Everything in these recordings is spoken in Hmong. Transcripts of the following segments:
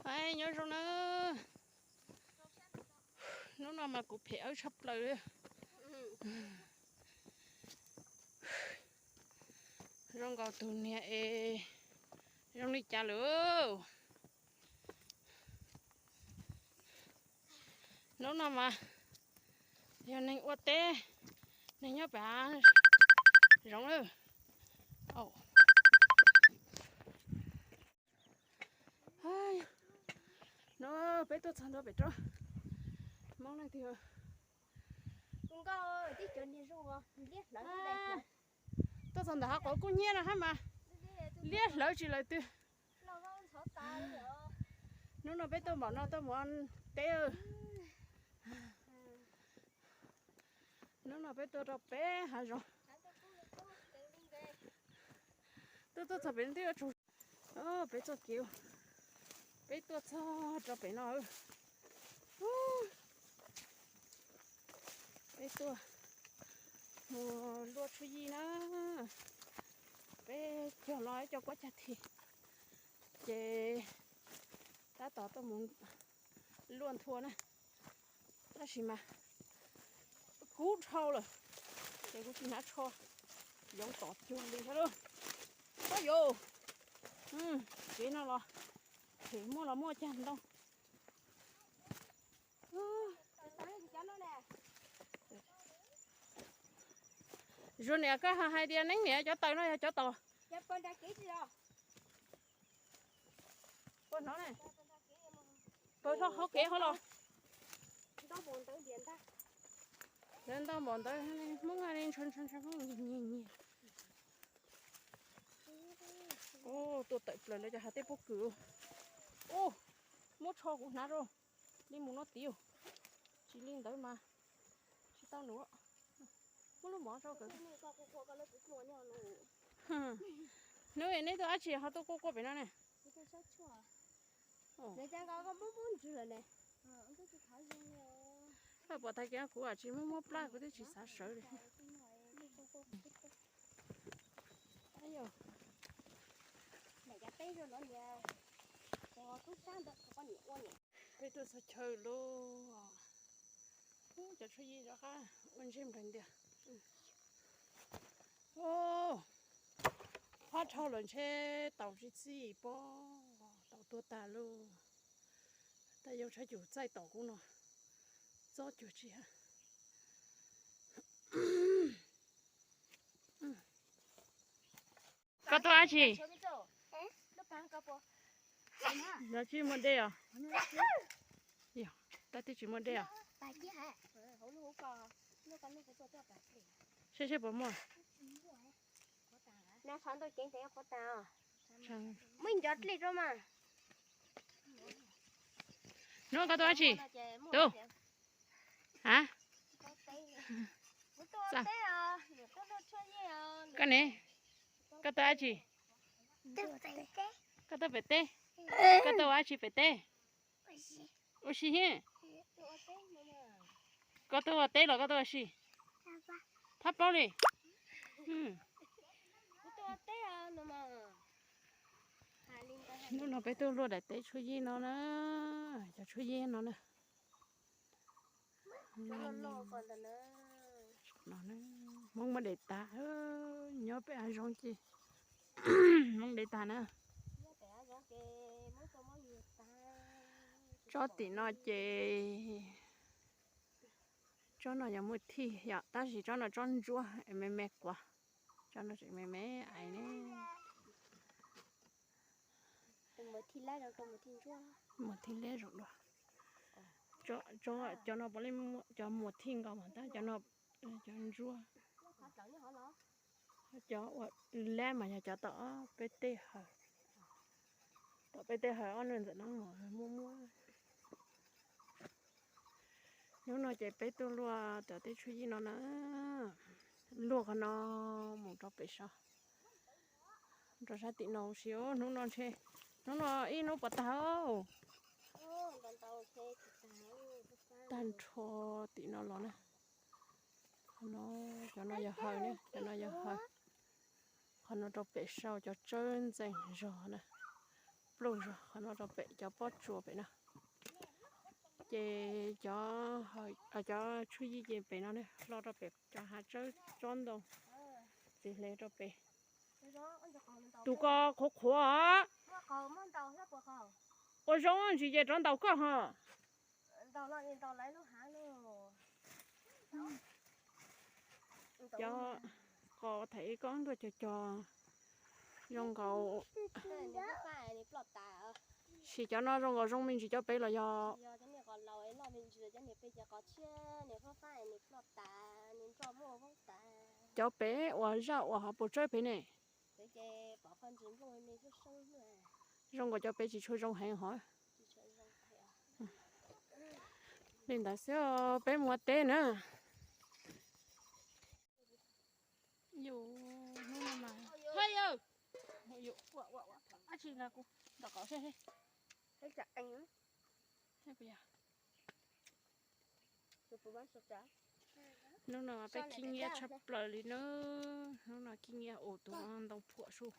Nyob zoo na, hnub no mas kuv phem awb tshaj plaws li. Zoo nkaus tus niag es zoo li cas lawm. Hnub no mas yog neeg ua teb, neeg nyob pem zoov lawm. No peb tuaj txog ntua pem roob Hmoob leej twg. Tuaj txog ntawm hav qhov kub hnyiab no hab mas liab hlawv tsis lawv twg. Hnub no peb tuaj npaum no tuaj mus teb. Hnub no peb tuaj rau pem hav zoov. Tuaj tuaj txog pem twb yuav tsaus. Peb txoj kev, peb tuaj txog rau pem no. Peb tuaj mus luaj tshuaj yij na. Peb cog los ib co kuab cag thi, ces tab tom tuaj mus luaj nthua na. Tab sis mas kub dhau lawm, ces kuv tsis hnav tsho, yoov tom cuag li thiab lauj. Ab yos, kev no los phem muaj los muaj cag ntoo. Zuag niam, koj hais tias Neeb niam cov taws no yog cov tom. Pag hnov ne, pag hlo hauv kev hov los. Lawv ntau npaum ntawd, Hmoob ntshaw ntshaw ntshaw nyiag nyiag. Tuaj tawm plaws lawv cov hav teb pob kws. Ub, muab tsho kuv hnav rau li mus no tid. Tsis li ntawd mas tsis tau num. Muab lub mov rau kawg. Hnub neb tuaj dab tsi ho tuaj quaj quaj pem no ne? Pom tag kev kuv tsis muab muab plab kuv twb tsis xav sawv li. Peb tuaj txog chaw lauj. Cov tshuaj yij rov qab ua ntsej nplaig ntiag. Qab dhau lawm ntshe taus tsis txij pob, taus tuag tag lauj. Tab yog tshaib cum txaij tom kuv no, txob cuag tsis. Koj tuaj dab tsi? Yog tsis muaj dej os? Yog, tab twb tsis muaj dej os. Seb seb puas muaj. Muaj ib nco dlej rau mas. Hnub koj tuaj dab tsi? Tub. A, koj ne, koj tuaj dab tsi? Koj tuaj pem teb? Koj tuaj ua dab tsi pem teb? Ua si thiab. Koj tuaj ua teb los koj tuaj ua si? Thab plaub li. Hnub no peb tuaj luaj daim teb tshuaj yij no na, cov tshuaj yij no na. Hmoob muab dev tag, nyob pem hav zoov ces Hmoob dev tag na. Tsob tim no ces tsob no yog muaj thij yom, tab sis tsob no tsob ntsuab me me quav, tsob no tseem me me ais ne. Muaj thij leb zoo dua. Cov no puav leej cov muaj thij nkaus mas tab cov no cov ntsuab. Cov uas lab mas yog cov tom peb tej hawm, tom peb tej hawm ob nws ntxawm no muaj muaj. Hnub no ces peb tuaj luaj cov teb tshuaj yij no na, luaj qhov no mus rau pem saud, rau sab tim no si. Hnub no ntshe, hnub no ib hnub puas tag. Tag nrho tim no los na. Qhov no, cov no yog hawm ne, cov no yog hawm. Qhov no rau pem saud cov tsawb ntxees zog na. ploog zog qhov no rau pem cov pob tsuas pem no. Ces cov, cov tshuaj yij ces pem no ne, hlo rau pem cov hav tsawb tsob ntoo, txiv hle rau pem. Tus ko qhuav qhuav. Ua zoo ntsis ces rov ntaus koj ho. Cov qos thaum ub koj ntuaj cog cog zoo nkaus. Sim cov no zoo nkaus zoo me ntsis cov pem los yog? Cov pem uas zaj uas hauv paus tsawb pem ne. Zoo nkaus cov pem tsis tshua zoo heev hov. Li ntawd xwb os, peb mus ua teb na. Hnub no peb khib nyiab tshaj plaws li na. Hnub no khib nyiab ua tus ntoo phuam sub.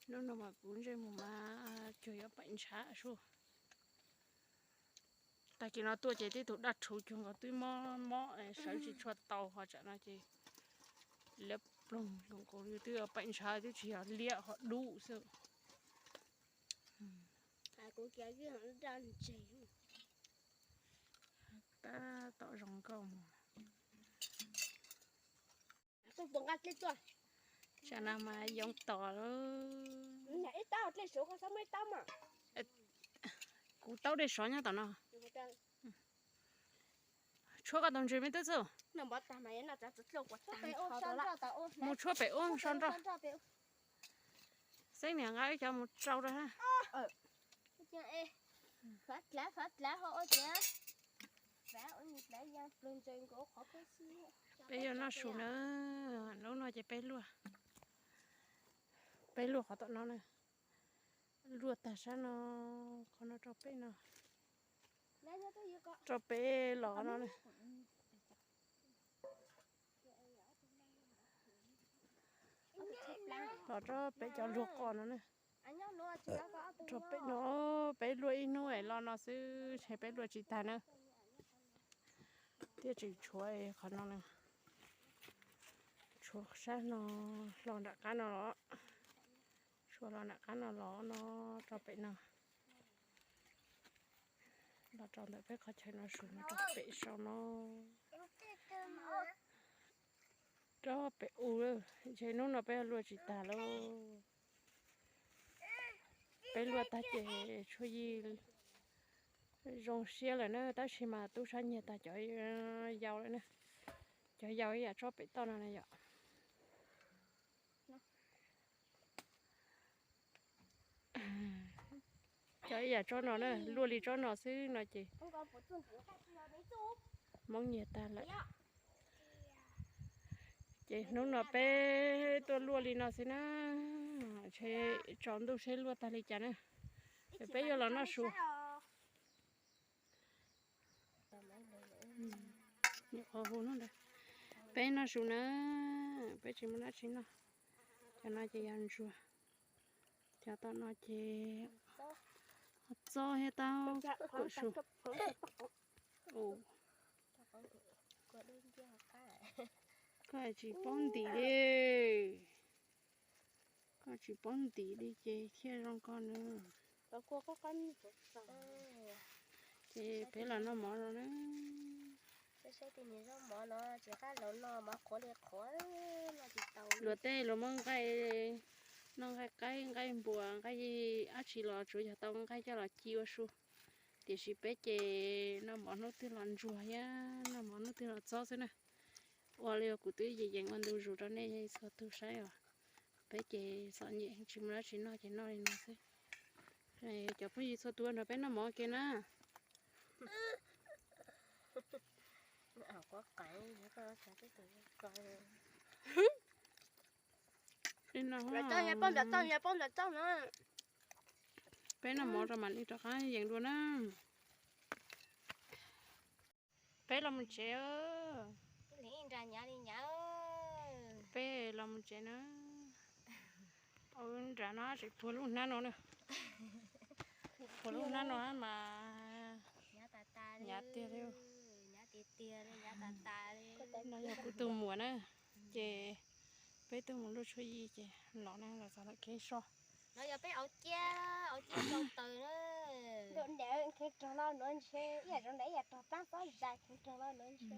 Hnub no mas kuv ntsej muag mas cuag yuav paim ntshav sub. Tag kis no tuaj ces tib tug daj rhuv cuag nkaus twb mob mob sawv tsis tshua tau, ho tsam no ces liab ploog zoo nkaus li twb paim ntshav twb tsis yog liab ho dub xwb. Tab tom zoo nkauj mus. Tsam no mas yoov tom lawm. Kuv taub dej sov nyob tom no. Tshuab koj tus ntsws me tub txuj. Mus tshuab pem ub so nroj. Xeeb niam nqa wb cov mus tsau rau. Peb yuav noj su na. Hnub no ces peb luaj, peb luaj qhov tom no na. Luaj tag sab no, qhov no rau pem no, rau pem los no na. Los rau pem cov luag qos no na. Rau pem no, peb luaj ib hnub es los no xwb, ntshe peb luaj tsis tag na. Thiaj tseem tshuav qhov no na. Tshuav sab no, hlo nram qab no los, tshuav hlo nram qab no los no, rau pem no. Los rau ntawm peb qhov chaw no su no rau pem saum no. Rau pem u, ntshe hnub no peb luaj tsis tag lauj. Peb luaj tag ces tshuaj yij zoo siab lawm na, tab sis mas tub sab nyiag tag cov yau lawm na. Cov yau ib yam tsob pem toj no na yom. Cov ib yam tsob no na, luaj li tsob no xwb no ces Hmoob nyiag tag lawm. Ces hnub no peb tuaj luaj li no xwb na, ntshe tsaus ntuj seb luaj tag li cas na. Peb yuav los noj su. Qhov hu no, peb noj su na, peb tsis muaj dab tsi noj. Cov no ces yog ntsuag, cov tom no ces txob thiab taub kuam su. Koj tsis paub ntim li, koj tsis paub ntim li ces thiaj zoo koj nws. Ces peb los noj mov no na. Luag tej luag muab nqaij, noj nqaij qaib, nqaij npua, nqaij dab tsi los tsuav yog tau nqaij coj los ci ua su. Tiam sis peb ces noj mov hnub twg los ntsuag thiab noj mov hnub twg los txob xwb na. Ua li kuv twb yees yees ua ntu zus rau nej txhua tus saib os. Peb ces txom nyem tsis muaj dab tsi noj ces noj li no xwb. Cov phooj ywg txhua tus nrog peb noj mov ke na. Peb noj mov rau mam li rov qab yees dua na. Peb los mus tsev. Peb los mus tsev na. Nram no tseem puag lub hnab no na. Puag lub hnab no mas hnyav tiag li. No yog kuv tus muam na, ces peb tuaj mus luaj tshuaj yij ces los na los txog ntawm Kheb Soj. No yog peb auv ciab, auv ciab rau taws na. Nram Kheb rog no nuav ntshe ib yam zoo nram ib yam rog plab xob zais Kheb rog no nuav ntshe.